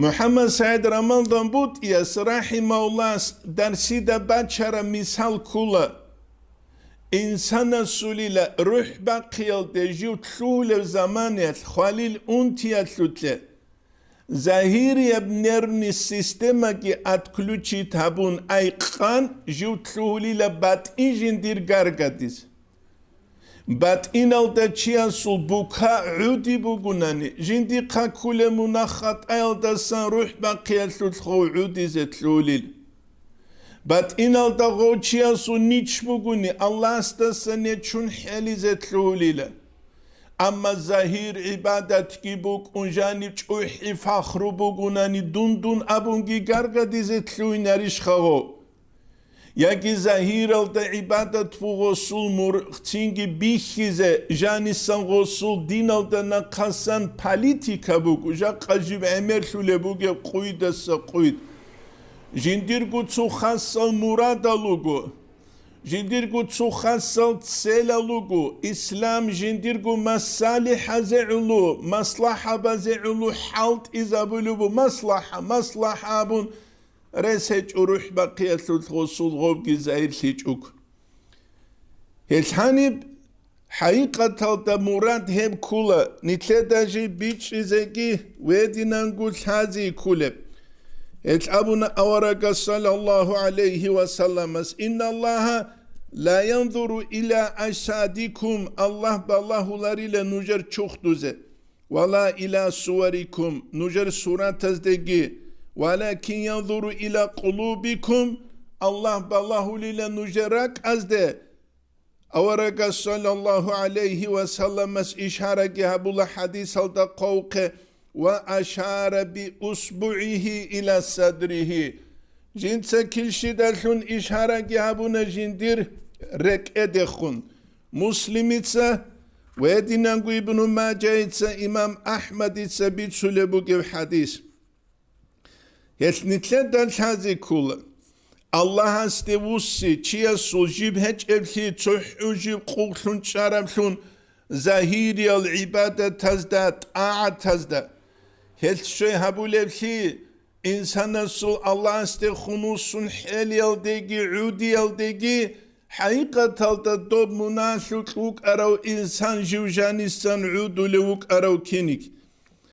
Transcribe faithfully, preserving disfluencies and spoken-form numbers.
МухӀаммад СагӀид Рамазан БутӀияс рахӀимагьуллагьас дарсида бачараб мисал ккола. Инсанасулила рухӀ бахъиялде жив лъугьулеб заманаялъ хвалил унтиялъулъе, загьирияб нервный системаги отключить гьабун айкъан, жив лъугьулила батӀи жиндир гаргадизе. БатӀиналда чиясул бука гӀуди бугунани, жиндихъа кколеб мунагь-хатӀаялдасан рухӀ бахъиялъулъ гъов гӀудизе лъугьулила. БатӀиналда гъов чиясул нич бугони, Аллагьасдаса нечун хӀелизе лъугьулила. Амма загьир гӀибадатги букӀун, жаниб чӀухӀи фахру бугунани, дун-дун абунги гаргадизе лъугьинарищха гъов? Яги загьиралда гӀибадат буго гъосул мур-, цинги бихьизе, жанисан гъосул диналда нахъасан политика буго, жакъа жиб гӀемерлъулеб бугеб къуйдаса къуйд. Жиндирго цо хасал мурадал руго, жиндирго цо хасал целал руго, ислам жиндирго масалихӀазе гӀоло, маслахӀабазе гӀоло хӀалтӀизабулеб бу-, маслахӀа, маслахӀа абун, рес гьечӀо рухӀ бахъиялъулъ гъосул гъобги загьирлъичӀого. Гьелъ гьаниб хӀакъикъаталда мурад гьеб ккола, нилъеда жиб бичӀчӀизеги, гьединанго лъази кколеб. Гьелъ абуна аварагас, саллаллагьу гӀалайгьи ва салламас: «Инналлагьа ла янзуру иля ажсадикум», Аллагь балагьуларила нужер чурхдузе. «Ва ла иля суварикум», нужер суратаздеги, «валакин янзуру иля къулубикум», Аллагь балагьулила нужер ракӀазде. Аварагас, саллаллагьу гӀалайгьи ва салламас, ишараги гьабула хӀадисалда хъвавухъе: «Ва ашара би усбугӀигьи иля садригьи». Жинца килщидалъун ишараги гьабуна жиндир рекӀедехун. Муслимица ва гьединанго Ибну Мажаица, имам Ахмадица бицулеб бугеб хӀадис. Гьелъ нилъеда лъази ккола, Аллагьасде вусси чиясул жиб гьечӀеблъи, цохӀо жиб къугълъун чӀараблъун, загьириял гӀибадатазда, тӀагӀатазда. Гьелъ щвей гьабулеблъи, инсанасул Аллагьасде хунусун хӀелиялдеги гӀудиялдеги, хӀакъикъаталда доб мунагьлъукь вукӀарав инсан жив жанисан гӀудулев вукӀарав киниг.